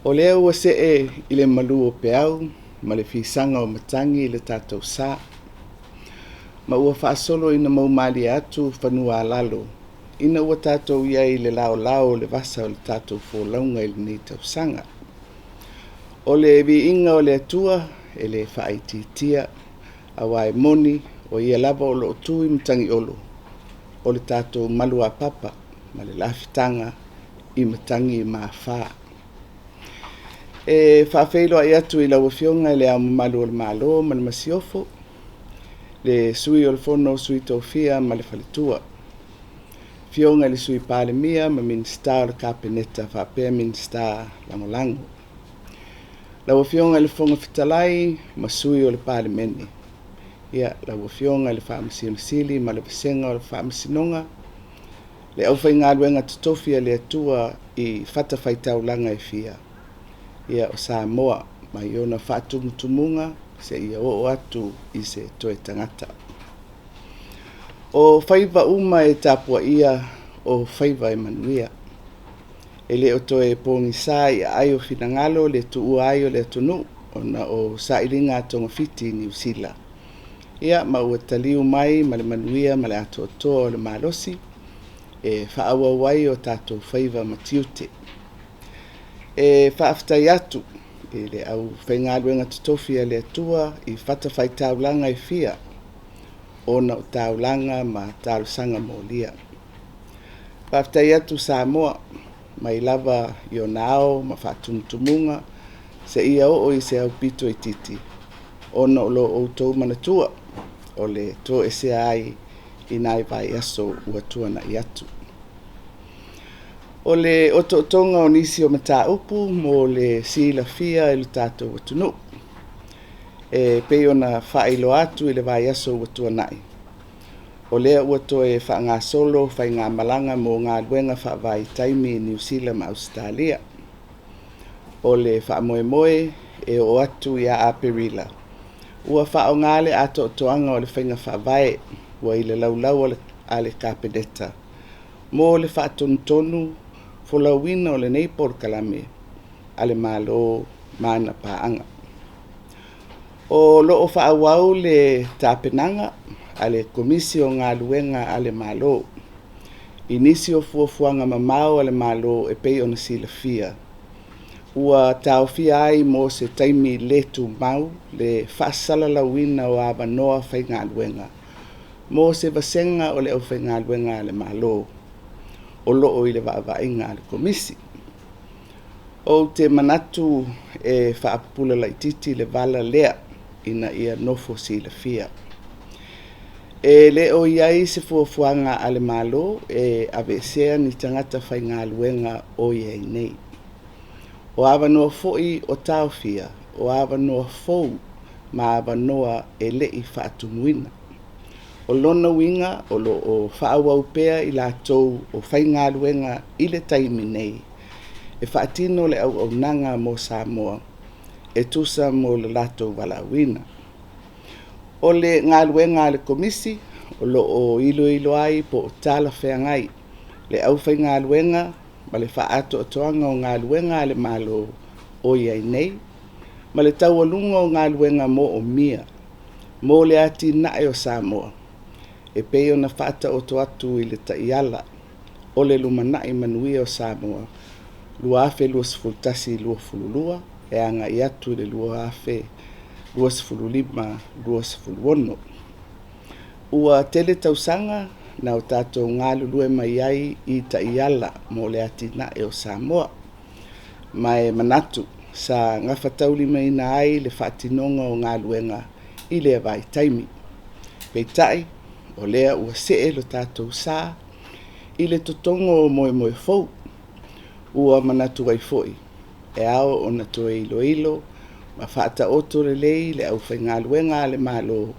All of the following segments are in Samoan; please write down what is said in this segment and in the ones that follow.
O lea ua see i le malu o peau ma le fisaga o matagi le tatou sa, ma ua faasolo ina maumalie atu fanua-a-lalo ina ua tatou i ai i le laolao o le vasa o le tatou folauga i lenei tausaga. O le viiga o le Atua e le faaitiitia, aua e moni o Ia lava o lo o tu i matagiolo, o le tatou maluapapa ma le lafitaga i matagi ma afa. E faafeiloai atu i lau Afioga i Le Ao Mamalu o le Malo ma le Masiofo, le Sui o le Fono a Sui Tofia ma le Faletua, Afioga i le Sui Palemia ma Minisita o le Kapeneta faapea Minisita Lagolago. Lau Afioga i le Fofoga Fetalai ma sui o le Palemene, ia, lau Afioga i le Faamasino Sili ma le Vasega o le Faamasinoga, le aufaigaluega totofi a le Atua i fatafaitaulaga e fia, ia, o Samoa mai ona faatumutumuga seia oo atu i se toe tagata. O faiva uma e tapuaia, o faiva e manuia. E le o toe pogisa i aai o finagalo le tuua ai o le atunuu ona o sailiga togafiti i Niu Sila. Ia, ma ua taliu mai ma le manuia ma le atoatoa o le malosi e faaauau ai o tatou faiva ma tiute. E faafetai atu i le aufaigaluega totofi a le Atua i fatafaitaulaga e fia ona o taulaga ma talosaga molia. Faafetai atu Samoa mai lava i ona ao ma faatumutumuga seia oo i se aupito itiiti ona o lo outou manatua o le toesea ai i nai vaiaso ua tuanai atu. O le otootoga o nisi o mataupu mo le silafia e le tatou atunuu e pei ona faailoa atu i le vaiaso ua tuanai, o lea ua toe faagasolo faigamalaga mo galuega faavaitaimi i Niu Sila ma Ausetalia. O le faamoemoe e oo atu ia Aperila, ua faaaoga le atoatoaga o le faiga faavae ua i le laulau a le Kapeneta mo le faatonutonu folauina o lenei polokalame a le Malo ma ana paaga. O lo o faaauau le tapenaga a le Komisi o Galuega a le Malo i nisi o fuafuaga mamao a le Malo e pei ona silafia, ua taofia ai mo se taimi le tumau le faasalalauina o avanoa faigaluega mo se vasega o le aufaigaluega a le Malo o lo o i le vaavaaiga a le Komisi. Ou te manatu e faapupula laitiiti le vala lea ina ia nofo silafia. E le o i ai se fuafuaga a le Malo e aveesea ni tagata faigaluega o i ai nei. O avanoa foi o taofia, o avanoa fou ma avanoa e le i faatumuina. O lona uiga o lo o faaauau pea i latou o faigaluega i le taimi nei e faatino le auaunaga mo Samoa e tusa mo le latou valaauina. O le galuega a le Komisi o lo o iloilo ai po o talafeagai le aufaigaluega ma le faaatoatoaga o galuega a le Malo o i ai nei ma le taualuga o galuega moomia mo le atinae o Samoa e pei ona faataoto atu i le taiala o le lumanai manuia o Samoa 2021-2022 e agai atu i le 2025-2026. Ua tele tausaga na o tatou galulue mai ai i taiala mo le atinae o Samoa, ma e manatu sa gafataulimaina ai le faatinoga o galuega i lea vaitaimi. Peitai, o lea ua see lo tatou sa i le totogo o moemoe fou, ua manatu ai foi e ao ona toe iloilo ma faataoto lelei le aufaigaluega a le Malo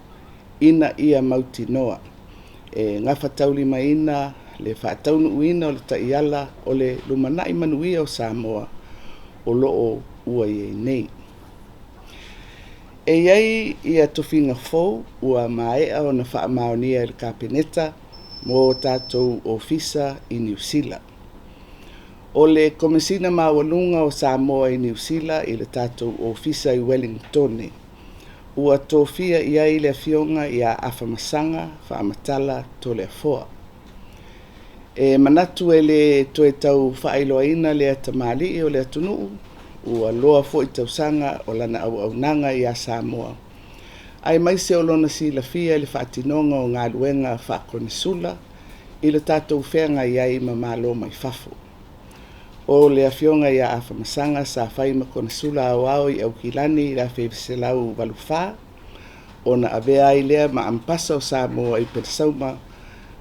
ina ia mautinoa e gafataulimaina le faataunuuina o le taiala o le lumanai manuia o Samoa o lo o ua i ai nei. E i ai ia tofiga fou ua maea ona faamaonia e le Kapeneta mo tatou ofisa i Niu Sila. O le Komesina Maualuga o Samoa i Niu Sila i le tatou Ofisa i Wellingtone, ua tofia i ai le Afioga ia Afamasaga Faamatala Toleafoa. E manatu e le toe tau faailoaina lea tamalii o le atunuu, ua loa foi tausaga o lana auaunaga ia Samoa, aemaise o lona silafia i le faatinoga o galuega faakonesula i le tatou feagai ai ma Malo mai fafo. O le Afioga ia Afamasaga sa fai ma Konesula Aoao i Aukilani i le 1984, ona avea ai lea ma Amepasa o Samoa i Pelesauma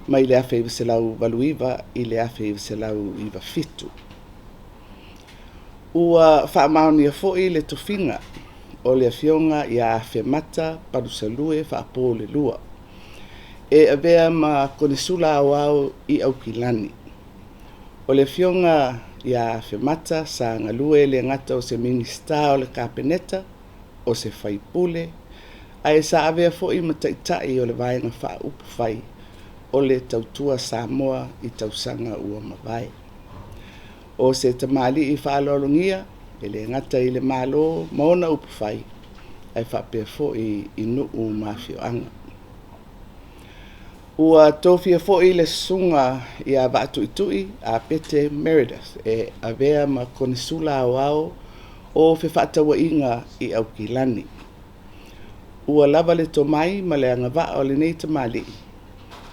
mai le 1989 i le 1997. Ua faamaonia foi le tofiga o le Afioga ia Afemata Palusalue Faapolelua e avea ma Konesula Aoao i Aukilani. O le Afioga ia Afemata sa galue le gata o se Minisita o le Kapeneta, o se faipule, ae sa avea foi ma taitai o le Vaega Faaupufai o le Tautua Samoa i tausaga ua mavae. O se tamalii faaaloalogia e le gata i le Malo ma ona upufai, ae faapea foi i nuu ma afioaga. Ua tofia foi le Susuga ia Vaatuitui Apete Meredith e avea ma Konesula Aoao o Fefaatauaiga i Aukilani. Ua lava le tomai ma le agavaa o lenei tamalii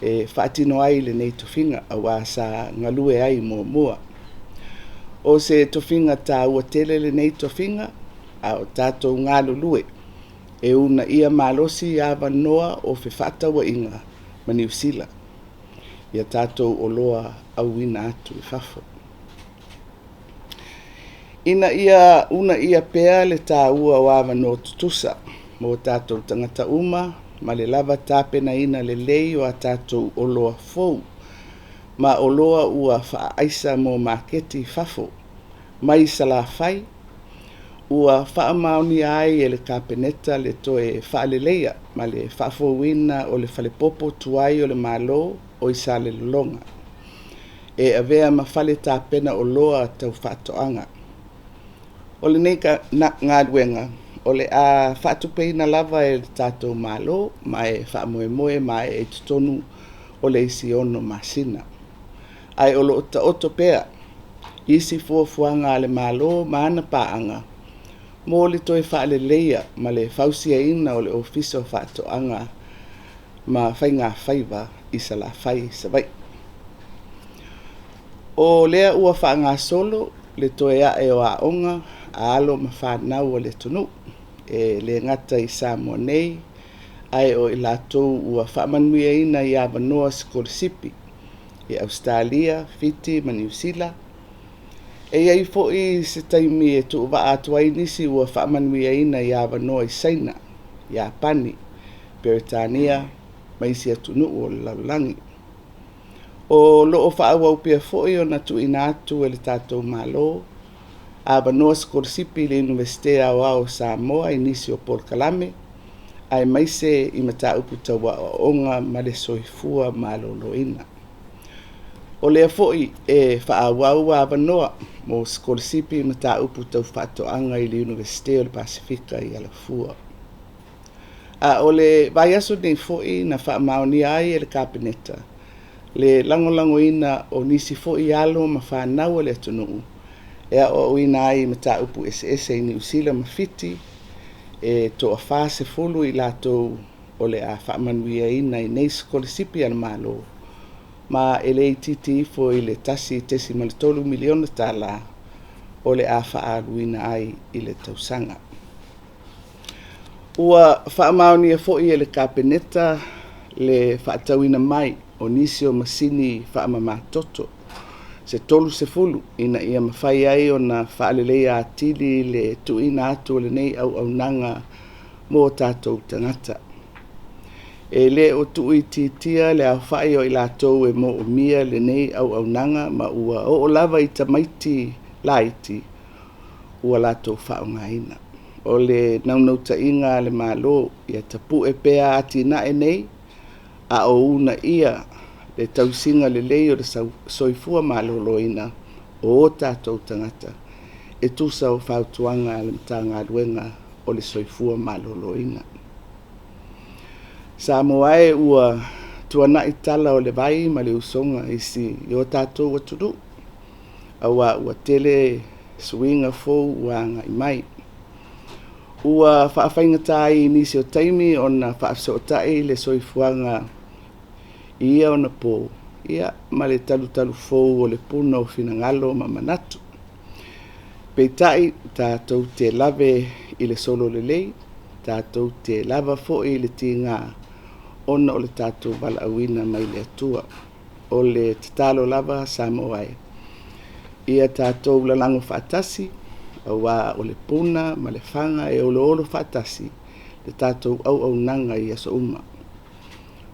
e faatino ai lenei tofiga aua sa galue ai muamua. O se tofiga taua tele lenei tofiga, a o tatou galulue e uunaia malosi avanoa o fefaatauaiga ma Niu Sila ia tatou oloa auina atu i fafo. Ina ia uunaia pea le taua o avanoa tutusa mo tatou tagata uma ma le lava tapenaina lelei o a tatou oloa fou ma oloa ua faaaisa mo maketi i fafo mai Salafai, ua faamaonia ai e le Kapeneta le toe faaleleia ma le faafouina o le falepopo tuai o le Malo o i Salelologa e avea ma fale tapena oloa tau faatoaga. O lenei galuega o le a faatupeina lava e le tatou Malo ma e faamoemoe e maea i totonu o le isi 6 masina. Ae o lo o taoto pea isi fuafuaga a le Malo ma ana paaga mo le toe faaleleia ma le fausiaina o le Ofisa o Faatoaga ma Faigafaiva i Salafai, Savaii. O lea ua faagasolo le toe ae o aoga a alo ma fanau a le atunuu, e le gata i Samoa nei, ae o i latou ua faamanuiaina i avanoa sikolasipi i Ausetalia, Fiti ma Niu Sila. E i ai foi se taimi e tuuvaa atu ai nisi ua faamanuiaina i avanoa i Saina, Iapani, Peretania ma isi atunuu o le lalolagi. O lo o faaauau pea foi ona tuuina atu e le tatou Malo avanoa sikolasipi i le Iunivesite Aoao o Samoa i nisi o polokalame, aemaise i mataupu tau aoaoga ma le soifua maloloina. O lea foi e faaauau avanoa mo sikolasipi i mataupu tau faatoaga i le Iunivesite o le Pasefika i Alafua. A o le vaiaso nei foi na faamaonia ai e le Kapeneta le lagolagoina o nisi foi alo ma fanau a le atunuu e aoaoina ai i mataupu eseese i Niu Sila ma Fiti, e toa-40 i latou o le a faamanuiaina i nei sikolasipi a le Malo, ma e le itiiti ifo i le $1.3 miliona tala o le a faaaluina ai i le tausaga. Ua faamaonia foi e le Kapeneta le faatauina mai o nisi o masini faamamatoto se 30 ina ia mafai ai ona faaleleia atili le tuuina atu o lenei auaunaga mo tatou tagata. E le o tuuitiitia le aofai o i latou e moomia lenei auaunaga ma ua oo lava i tamaiti laiti ua latou faaaogaina. O le naunautaiga a le Malo ia tapue pea atinae nei a o uunaia le tausiga lelei o le soifua maloloina o o tatou tagata e tusa o fautuaga a le Matagaluega o le Soifua Maloloina. Samoa e, ua tuanai tala o le vai ma le usoga i si o tatou atunuu, auā ua tele suiga fou ua agai mai. Ua faafaigata ai i nisi o taimi ona faafesootai le soifuaga i ia ona po, ia ma le talutalufou o le puna o finagalo ma manatu. Peitai, tatou te lave i le sololelei, tatou te lava foi i le tiga ona o le tatou valaauina mai le Atua. O le tatalo lava Samoa e, ia tatou lalago faatasi, auā o le puna ma le faga e oloolo faatasi le tatou auaunaga i aso uma.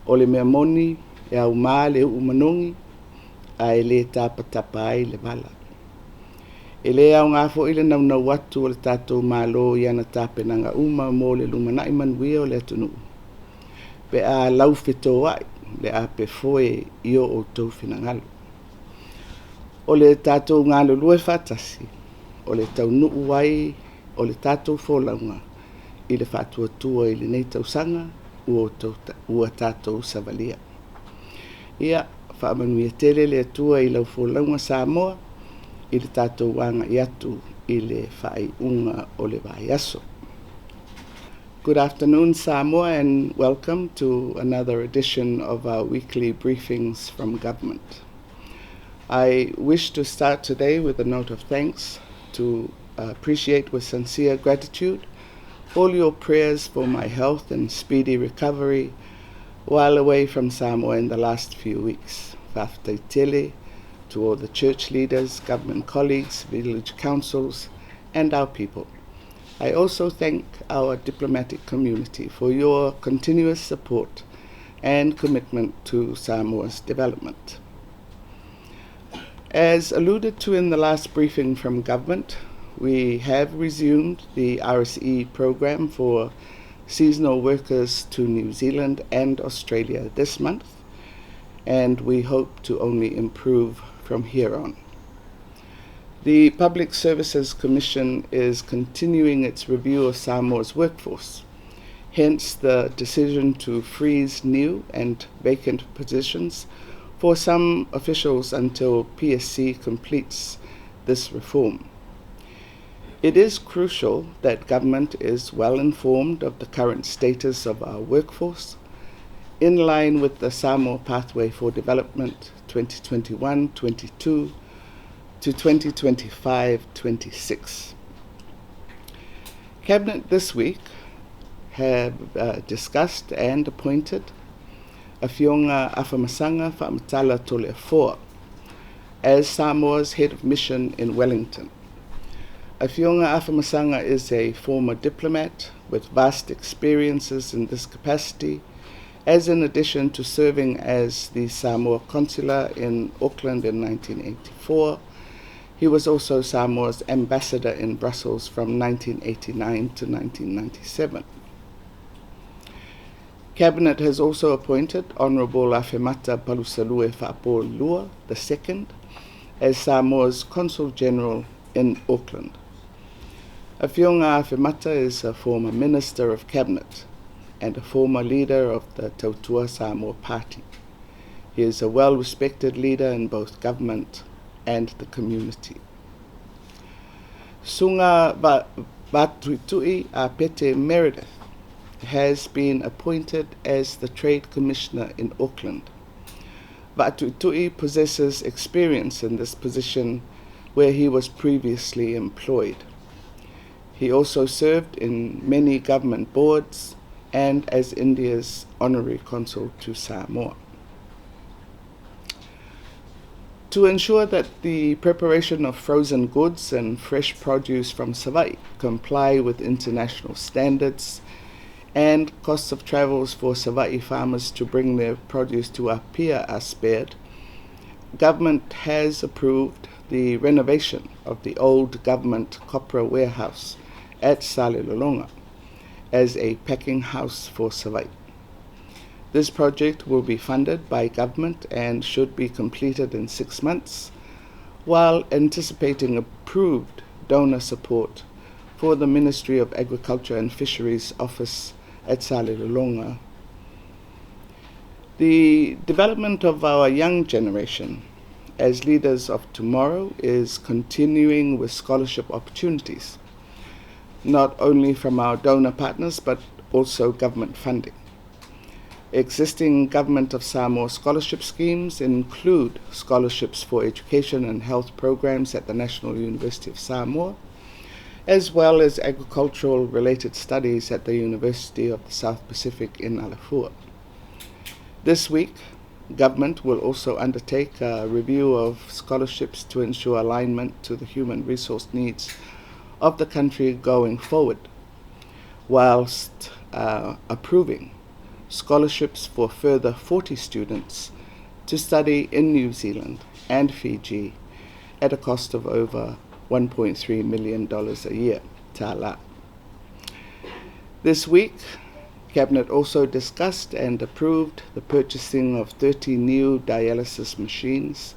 O le mea moni, e aumā le uu manogi ae le tapatapa ai le vala. E le aoga foi le naunau atu o le tatou Malo i ana tapenaga uma mo le lumanai manuia o le atunuu, pe a laufetoai le apefoe i o outou finagalo. O le tatou galulue faatasi, o le taunuu ai o le tatou folauga i le faatuatua i lenei tausaga ua tatou savalia. Ia, faamanuia tele le Atua i lau folauga Samoa i le tatou agai atu i le faaiuga o le vaiaso. Good afternoon, Samoa, and welcome to another edition of our weekly briefings from government. I wish to start today with a note of thanks to appreciate with sincere gratitude all your prayers for my health and speedy recovery while away from Samoa in the last few weeks. Faafetai tele to all the church leaders, government colleagues, village councils, and our people. I also thank our diplomatic community for your continuous support and commitment to Samoa's development. As alluded to in the last briefing from government, we have resumed the RSE program for seasonal workers to New Zealand and Australia this month, and we hope to only improve from here on. The Public Services Commission is continuing its review of Samoa's workforce, hence the decision to freeze new and vacant positions for some officials until PSC completes this reform. It is crucial that government is well informed of the current status of our workforce, in line with the Samoa Pathway for Development 2021-22 to 2025-26. Cabinet this week have discussed and appointed Afioga Afamasaga Faamatala Toleafoa as Samoa's head of mission in Wellington. Afioga Afamasaga is a former diplomat with vast experiences in this capacity, as in addition to serving as the Samoa consular in Auckland in 1984, he was also Samoa's ambassador in Brussels from 1989 to 1997. Cabinet has also appointed Honourable Afemata Palusalue Fa'apolilua II as Samoa's Consul General in Auckland. Afioga Afemata is a former Minister of Cabinet and a former leader of the Tautua Samoa Party. He is a well-respected leader in both government and the community. Susuga Vatuitui Apete Meredith has been appointed as the Trade Commissioner in Auckland. Vatuitui possesses experience in this position where he was previously employed. He also served in many government boards and as India's honorary consul to Samoa. To ensure that the preparation of frozen goods and fresh produce from Savaii comply with international standards and costs of travels for Savaii farmers to bring their produce to Apia are spared, government has approved the renovation of the old government copra warehouse at Salelologa as a packing house for Savaii. This project will be funded by government and should be completed in 6 months while anticipating approved donor support for the Ministry of Agriculture and Fisheries office at Salelologa. The development of our young generation as leaders of tomorrow is continuing with scholarship opportunities, not only from our donor partners but also government funding. Existing Government of Samoa scholarship schemes include scholarships for education and health programs at the National University of Samoa, as well as agricultural related studies at the University of the South Pacific in Alafua. This week, government will also undertake a review of scholarships to ensure alignment to the human resource needs of the country going forward, whilst approving scholarships for further 40 students to study in New Zealand and Fiji at a cost of over $1.3 million a year. Tālā. This week, Cabinet also discussed and approved the purchasing of 30 new dialysis machines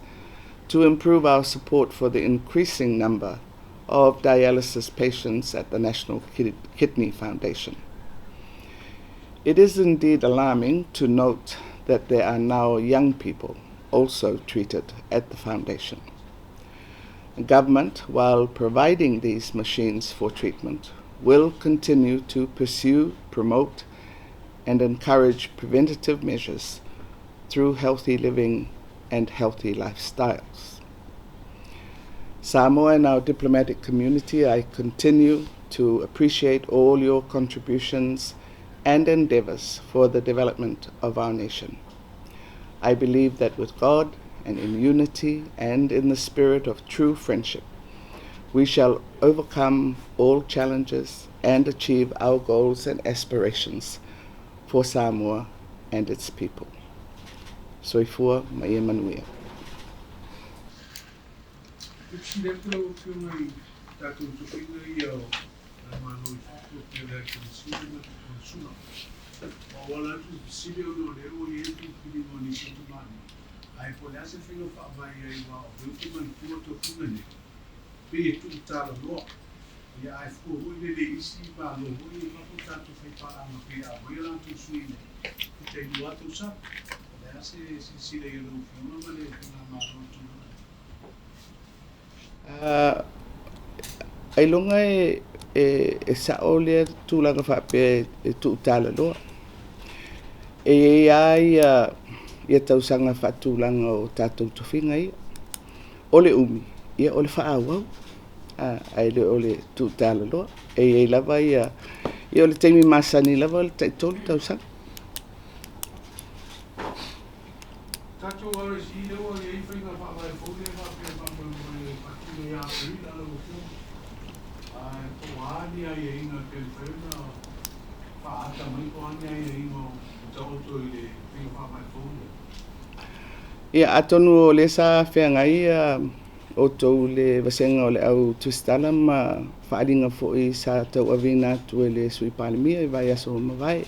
to improve our support for the increasing number of dialysis patients at the National Kidney Foundation. It is indeed alarming to note that there are now young people also treated at the foundation. Government, while providing these machines for treatment, will continue to pursue, promote, and encourage preventative measures through healthy living and healthy lifestyles. Samoa and our diplomatic community, I continue to appreciate all your contributions and endeavors for the development of our nation. I believe that with God and in unity and in the spirit of true friendship, we shall overcome all challenges and achieve our goals and aspirations for Samoa and its people. Soifua ma ia manuia. Ou te fesili atu lau Afioga i tatou tofiga ia o le Malo i fafo e pei o le Aikelesina ma le Konesula. Ua auala atu le fesili ona o lea ua i ai le filifiliga o nisi o tamalii, ae po o le a se faiga faavae i ai aua o lea ou te manatua tofiga nei, pei e tuutalaloa. Ia ae fua foi lele i isi Malo foi ia i fafo tatou faipaaga pei a aumai a latou sui i le tai 2 tausaga. O le a se silasila i ai lau Afioga ma le Faigamalo i le tulaga lea? Ailoga e sa'o lea tulaga faapea e tuutalaloa. E i ai lava ia tausaga faatulaga o tatou tofiga ia. O le umi, ia o le faaauau, ae le o le tuutalaloa. E i ai lava ia, ia o le taimi masani lava o le taitolu tausaga. Tatou RSE lea ua i ai faiga faavae fou lea faapea e faamoemoe e faatino ia Aperila lau Afioga. Ae po o a ni aiaiga pe mafai ona faaata mai po o a ni aiaiga o taoto i le faiga faavae fou lea. Ia, atonu o lea sa feagai outou i le vasega o le Au Tusitala ma faaaliga foi sa tauaveina atu e le Sui Palemia i vaiaso ua mavae.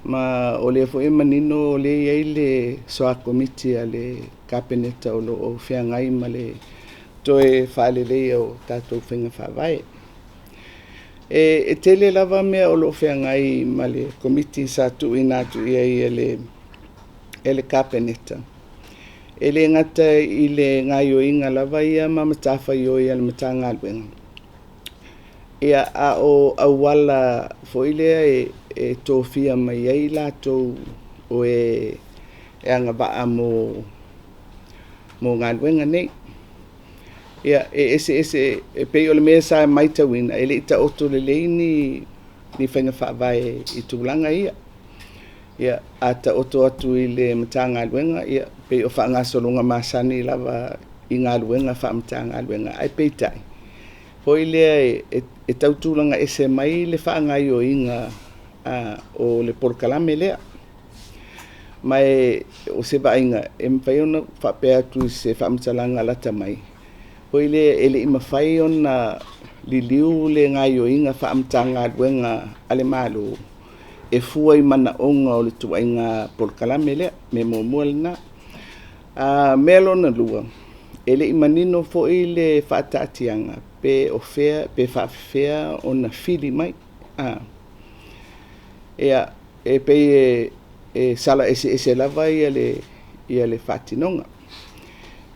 Ma o lea foi e manino o lea e i ai le soa komiti a le Kapeneta o lo o feagai ma le toe faaleleia o tatou faiga faavae. E tele lava mea o lo o feagai ma le komiti sa tuuina atu i ai e le Kapeneta. E le gata i le gaoioiga lava ia ma matafaioi a le Matagaluega, ia, a o auala foi lea e tofia mai ai latou o e agavaa mo galuega nei. Ia, e eseese, e pei o le mea sa matauina, e le i taoto lelei ni faiga faavae i tulaga ia. Ia, a taoto atu i le Matagaluega, ia, pei o faagasologa masani lava i galuega faa-Matagaluega, ae peitai, foi lea e tau tulaga ese mai le faagaoioiga o le polokalame lea. Ma o se vaaiga e mafai ona faapea atu i se faamatalaga lata mai, foi lea e le i mafai ona liliu le gaoioiga faa-Matagaluega a le Malo e fua i manaoga o le ituaiga polokalame lea, mea muamua lena. Mea lona lua, E le i manino foi le faataatiaga pe o fea pe faafefea ona fili mai. Ia, e pei e sala eseese lava le faatinoga.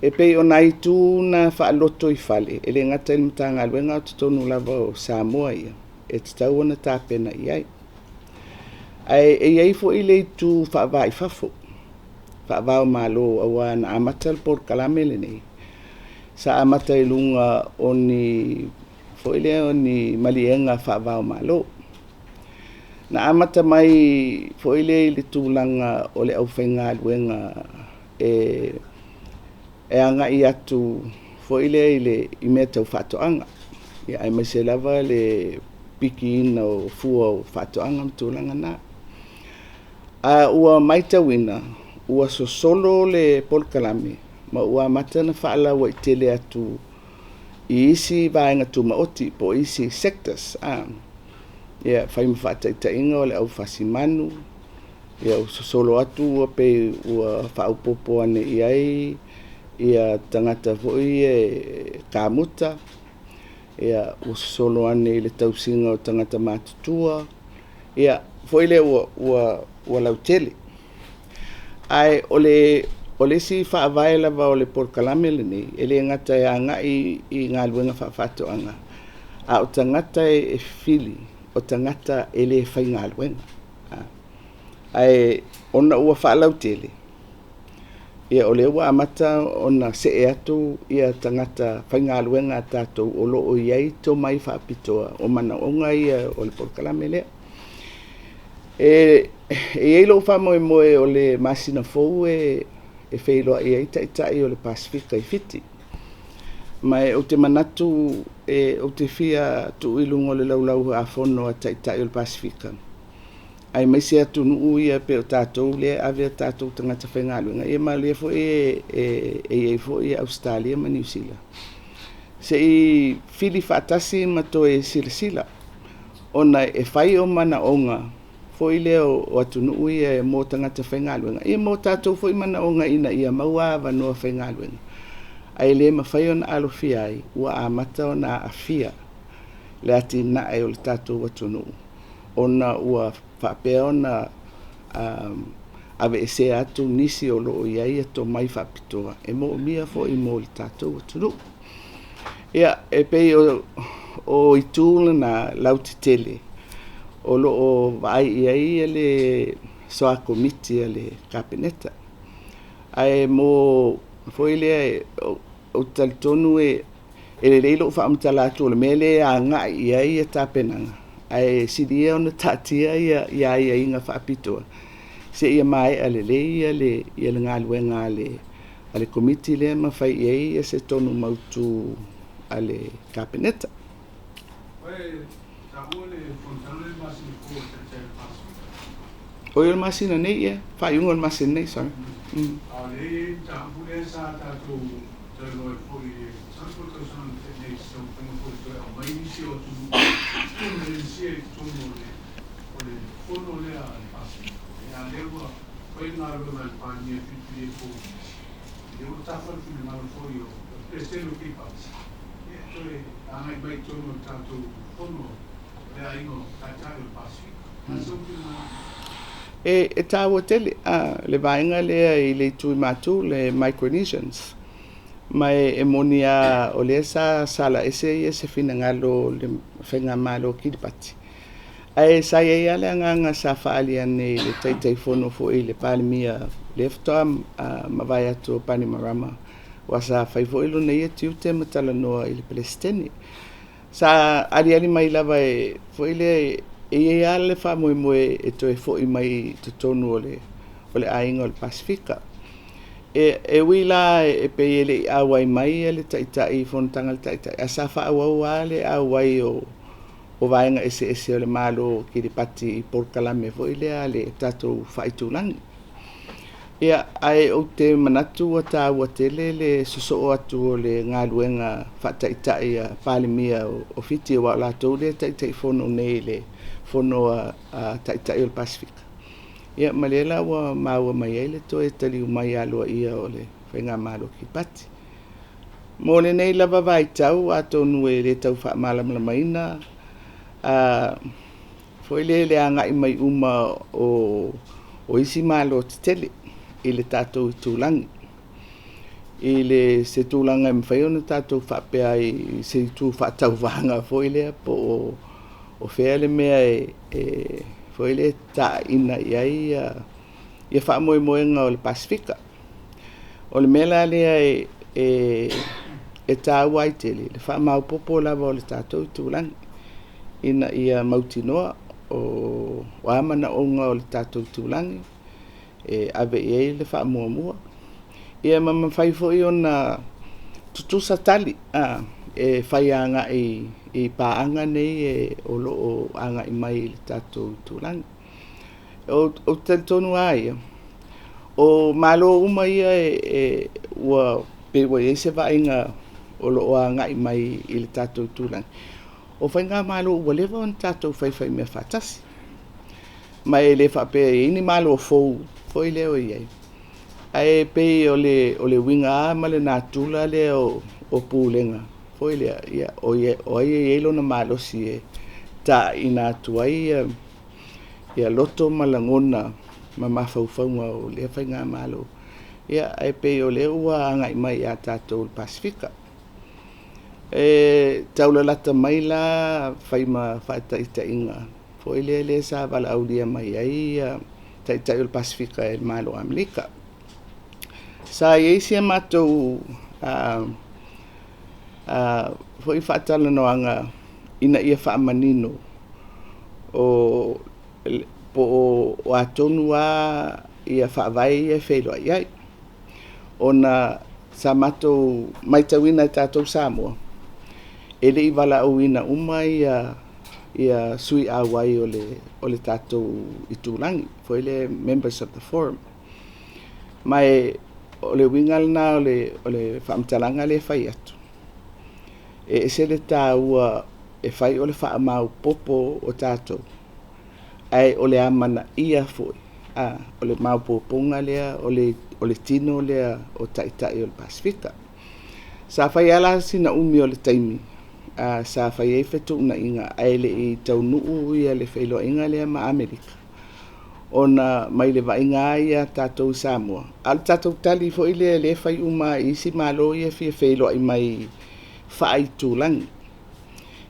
E pei o nai itu na faalotoifale, e le gata i le Matagaluega a o totonu lava o Samoa ia, e tatau ona tapena i ai. Ae e i ai foi le itu faava i fafo, faava o Malo, aua na amata le polokalame lenei, sa amata i luga o ni foi lea o ni maliega faava o Malo. Na amata mai foi lea i le tulaga o le aufaigaluega e agai atu foi lea i mea tau faatoaga, aemaise lava le pikiina o fua o faatoaga ma tulaga na. A ua matauina, ua sosolo le polokalame ma ua amata ona faalauaitele atu i isi vaega tumaoti po o isi sectors. Ia, fai ma faataitaiga o le aufasimanu, ia ua sosolo atu ua pei ua faaopoopo ane i ai ia tagata foi ia kamuta, ia ua sosolo ane i le tausiga o tagata matutua, ia foi lea ua lautele. Ae o le isi faavae lava o le polokalame lenei, e le gata e agai i galuega faafaatoaga, a o tagata e fili, o tagata e le faigaluega. Ae ona ua faalautele, ia o lea ua amata ona see atu ia tagata faigaluega a tatou o lo o i ai tomai faapitoa o manaoga ia o le polokalame lea. E i ai lou faamoemoe o le masina fou e feiloai ai Taitai o le Pasefika i Fiti. Ma ou te manatu ou te fia tuu i luga o le laulau-a-fono a Taitai o le Pasefika, aemaise atunuu ia pei o tatou lea e ave a tatou tagata faigaluega, ia ma o lea foi e i ai foi Ausetalia ma Niu Sila, se i fili faatasi ma toe silasila, ona e fai o manaoga foi lea o atunuu ia mo tagata faigaluega, ia ma o tatou foi manaoga ina ia maua avanoa faigaluega, ae le mafai ona alofia ai ua amata ona aafia le atinae o le tatou atunuu, ona ua faapea ona aveesea atu nisi o lo o i ai tomai faapitoa e moomia foi mo le tatou atunuu. Ia, e pei o itu lena lautetele o lo o vaai i ai le soa komiti a le Kapeneta. Ae mo foi lea, ou te talitonu e lelei lou faamatala atu o le mea lea e agai i ai tapenaga, ae sili ia ona taatia ia aiaiga faapitoa seia maea lelei le galuega a le komiti lea ma fai i ai se tonu mautu a le Kapeneta. O le masina nei, ia, faaiuga o le masina nei, sorry. E tāua tele le vaega lea i le itu i Matu, le Micronesians. Ma e moni lava o lea sa sala ese ia se finagalo o le Faigamalo o Kiripati. Ae sa i ai lava le agaga sa faaali ane i le Taitaifono foi i le Palemia, lea faatoa mavae atu o Panimarama, aua sa fai foi lona ia tiute ma talanoa i le Peresetene. Sa aliali mai lava foi lea e i ai lava le faamoemoe e toe foi mai i totonu o le aiga o le Pasefika. E ui la e pei e le i auai mai le Taitai i fonotaga a le Taitai, ae sa faaauau lava le auai o vaega eseese o le Malo o Kiripati i polokalame foi lea a le tatou faaitulagi. Ia, ae ou te manatu ua taua tele le sosoo atu o le galuega faataitai a Palemia o Fiti, aua o latou lea e Taitaifono nei i le fono a Taitai o le Pasefika. Ia, ma lea la ua maua mai ai le toe taliu mai aloaia o le Faigamalo a Kiripati. Mo lenei lava vaitau, atonu e le tau faamalamalamaina foi lea le agai mai uma o isi Malo tetele i le tatou itulagi, i le se tulaga e mafai ona tatou faapea ai i se itu faatauvaga foi lea po o fea le mea e foi lea e taina i ai ia faamoemoega o le Pasefika. O le mea la lea e taua ai tele le faamaopoopo lava o le tatou itulagi ina ia mautinoa o a manaoga o le tatou itulagi e ave i ai le faamuamua. Ia ma mafai foi ona tutusa tali e fai agai i paaga nei o lo o agai mai i le tatou itulagi. Ou te talitonu lava ia, o Malo uma ia ua pei ua i ai se vaaiga o lo o agai mai i le tatou itulagi, o faigamalo ua leva ona tatou faifaimea faatasi. Ma e le faapea e i ai ni Malo fou foi lea o i ai, ae pei o le uiga lava ma le natura lea o pulega foi lea, ia, o ai e i ai lona malosi e taaiina atu ai ia loto ma lagona ma mafaufauga o lea faigamalo. Ia, ae pei o lea ua agai mai ia tatou o le Pasefika. E taulalata mai la fai ma faataitaiga foi lea sa valaaulia mai ai taitai o le Pasefika e le Malo o Amerika. Sa i ai si a matou foi faatalanoaga ina ia faamanino o po o a tonu lava ia faavae ia e feiloai ai. Ona sa matou matauina e tatou Samoa, e le i valaauina uma ia sui auai o le tatou itulagi, foi lea members of the forum. Ma o le uiga lena o le faamatalaga lea e fai atu, e ese le taua e fai o le faamaopoopo o tatou, ae o le amanaia foi o le maopoopoga lea o le tino lea o taitai o le Pasefika. Sa fai lava la sina umi o le taimi sa fai ai fetuunaiga ae le i taunuu ia le feiloaiga lea ma Amerika, ona mai le vaaiga lava ia a tatou i Samoa, a o le tatou tali foi lea lea e fai uma i isi Malo ia e fia feiloai mai faaitulagi.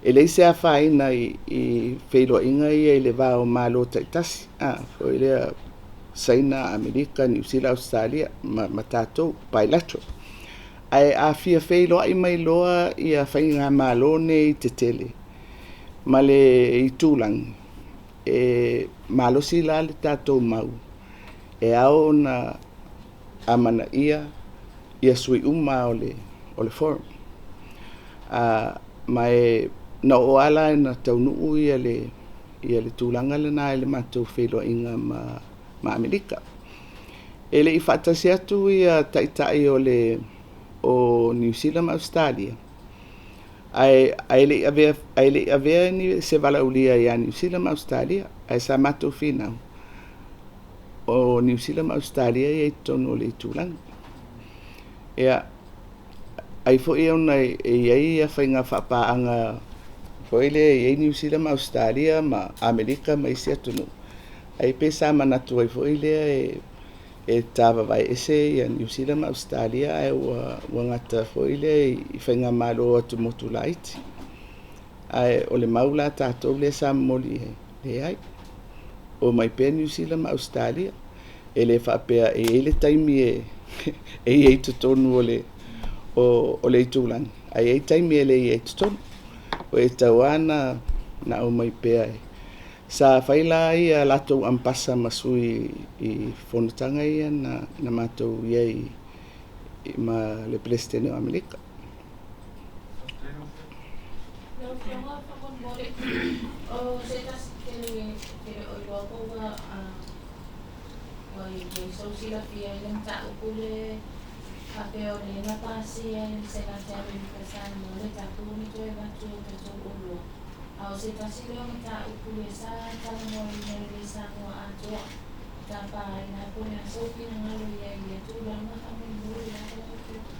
E leai se afaina i feiloaiga ia i le va o Malo taitasi, foi lea Saina, Amerika, Niu Sila, Ausetalia ma tatou, bilateral. Ae a fia feiloai mai loa ia faigamalo nei tetele ma le itulagi, e malosi la le tatou mau e ao ona amanaia ia sui uma o le forum. Ma e na oo lava la ina taunuu ia le tulaga lena i le matou feiloaiga ma Amerika. E le i faatasi atu ia taitai o Niu Sila ma Ausetalia, ae le i avea ni se valaaulia ia Niu Sila ma Ausetalia, ae sa matou finau, o Niu Sila ma Ausetalia e i ai i totonu o le itulagi. Ia, ai foi ona e i ai ia faiga faapaaga foi lea e i ai Niu Sila ma Ausetalia ma Amerika ma isi atunuu, ai pe sa manatu ai foi lea e tavavae ese ia Niu Sila ma Ausetalia, ae ua gata foi lea i faigamalo atumotu laiti. Ae o le mau la tatou lea sa momoli i ai, leai, omai pea Niu Sila ma Ausetalia. E le faapea e i ai le taimi e i ai i totonu o le itulagi, ae i ai taimi e le i ai i totonu. O e tatau lava ona aumai pea. Sa fai la ia latou ampasa ma sui i fonotaga ia na matou i ai ma le Peresetene o Amerika. Lau Afioga faamolemole, o se tasi tele tele o iloa po ua ua i ai sou silafia i le mataupu le faapea o lea na pasia e le Senate a Amerika i Samoa le tapu ona toe avatu o tatou oloa. A o se tasi lea o mataupu lea sa talanoaina e le Samoa atoa tapa ai na po o le a sou finagalo i ai i lea tulaga faamolemole lava lau Afioga.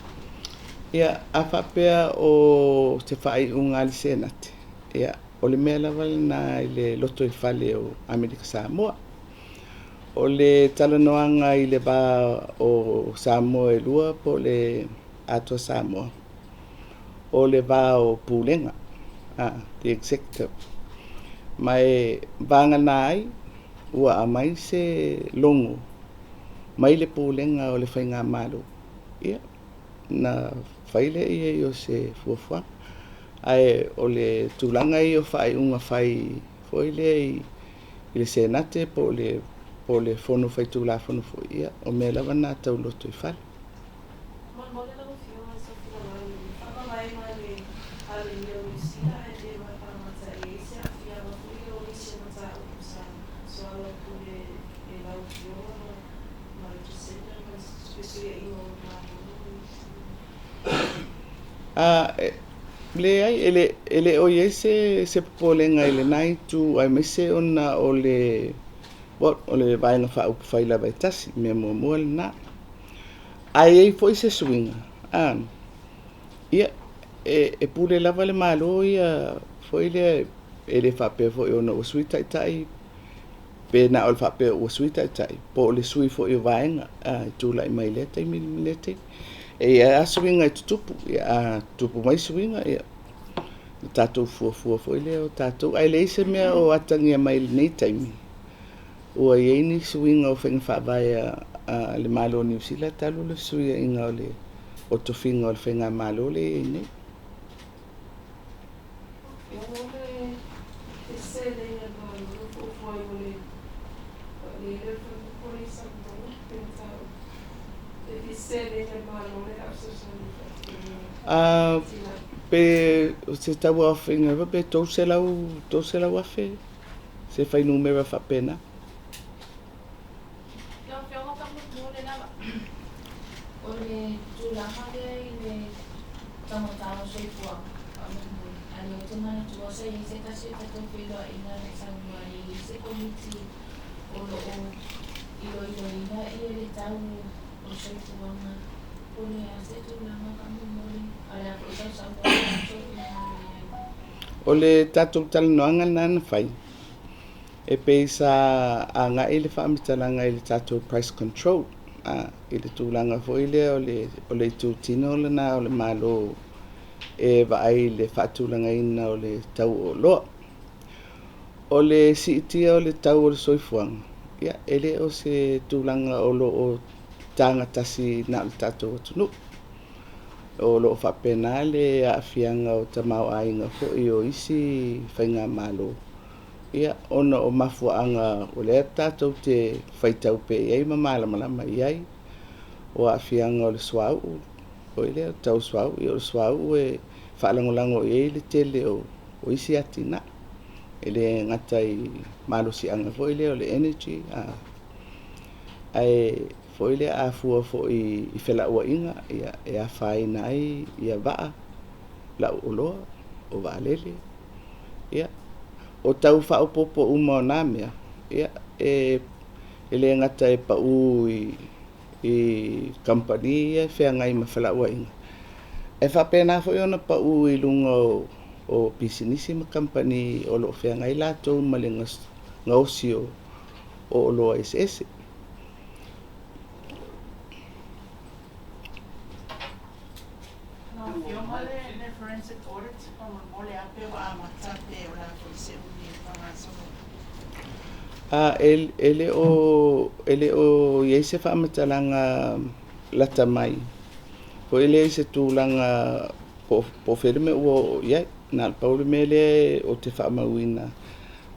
Ia, a faapea o se faaiuga a le Senate, ia, o le mea lava lena i le lotoifale o Amerika Samoa. O le talanoaga i le va o Samoa e lua po o le Atoa Samoa, o le va o pulega, the executive. Ma e vagana ai ua aumai se logo mai le pulega o le faigamalo, ia, na fai lea i ai o se fuafuaga. Ae o le tulaga ia o faaiuga fai foi lea i le Senate po o le Fono Faitulafono foi, ia, o mea lava na tau lotoifale. Molemole lau Afioga i sou finagalo i le faamavaega a le Niu Sila ae le matamata e i ai se aafiaga foi o nisi o mataupu sa soalaupule e lau Afioga ma le Jacinda ma le fesuiaiga o le Malo ma nisi. Leai, e le o i ai se popolega i lena itu, aemaise ona o le o le Vaega Faaupufai lava e tasi, mea muamua lena. Ae i ai foi se suiga, ia, e pule lava le Malo ia foi lea, e le faapea foi ona ua sui taitai, pe na o le faapea ua sui taitai, po o le sui foi o vaega e tulai mai lea taimi ma lea taimi. E i ai lava suiga e tutupu, ia, a tutupu mai suiga, ia, o tatou fuafua foi lea o tatou. Ae leai se mea o atagia mai i lenei taimi, ua i ai ni suiga o faiga faavae a le Malo o Niu Sila talu le fesuiaiga o le o tofiga o le faigamalo lea e i ai nei. E ono le seleni a le Malo o fuafua ai mo le le faletupe i Samoa pe mataupu le seleni a le Malo le a fesoasoani i faatinoina atinae. Pe o se tauaofiga pe 300,000 se fuainumera faapena. Lau Afioga faamolemole lava, o le tulaga lea i le taugata o le soifuaga faamolemole, a o lea ou te manatua sa i ai se tasi o tatou feiloaiga na e saunoa ai e i ai se komiti o lo o iloiloina le tau o le soifuaga. Po o le a se tulaga faamolemole, a o le a foi sau saunoaga ma sou finagalo i ai. O le tatou talanoaga lena na fai, e pei sa agai le faamatalaga i le tatou price control, i le tulaga foi lea o le itutino lena o le Malo e vaai i le faatulagaina o le tau o oloa. O le siitia o le tau o le soifuaga, ia, e le o se tulaga o lo o tagatasi na o le tatou atunuu. O lo o faapena le aafiaga o tamaoaiga foi o isi faigamalo, ia, ona o mafuaaga o lea tatou te faitau pea i ai ma malamalama i ai, o aafiaga o le suauu, foi lea, tau suauu, ia, o le suauu e faalagolago i ai le tele o isi atinae. E le gata i malosiaga foi lea o le energy, ae foi lea a fua foi i felauaiga, ia, e afaina ai ia vaa, lau oloa, o vaalele, ia, o tau faaopoopo uma o na mea, ia, e le gata e pau i kamupani ia e feagai ma felauaiga, e faapena foi ona pau i luga o pisinisi ma kamupani o lo o feagai latou ma le gaosi o oloa eseese. Lau Afioga le forensic audit faamolemole a pe ua amata pe o le a foi se umi e faagasolo. E le o i ai se faamatalaga lata mai foi lea i se tulaga po o fea le mea ua oo i ai. Na o le pau le mea lea ou te faamauina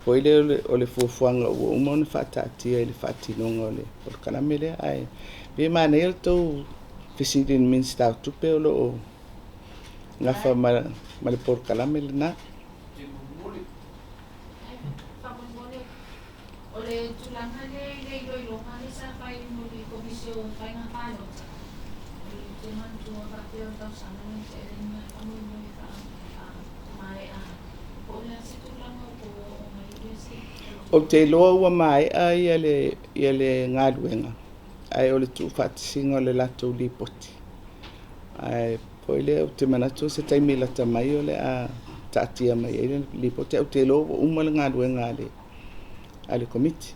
foi lea o le fuafuaga ua uma ona faataatia i le faatinoga o le polokalame lea. Ae pei e manaia le tou fesili i le Minisita o Tupe o lo o gafa ma le polokalame lena. Faamolemole, o le tulaga lea i le iloiloga lea sa fai mo le Komisi o Faiga Palota, o le te manatua faapea o le tausaga lea na tea nei, faamolemole faamaea po o le a se tulaga po ua oo mai le se. Ou te iloa ua maea ia le galuega, ae o le tuufaatasiga o le latou lipoti. Ae Foi lea ou te manatu o se taimi lata mai o le a taatia mai ai le lipoti, ae ou te iloa ua uma le galuega a le Komiti.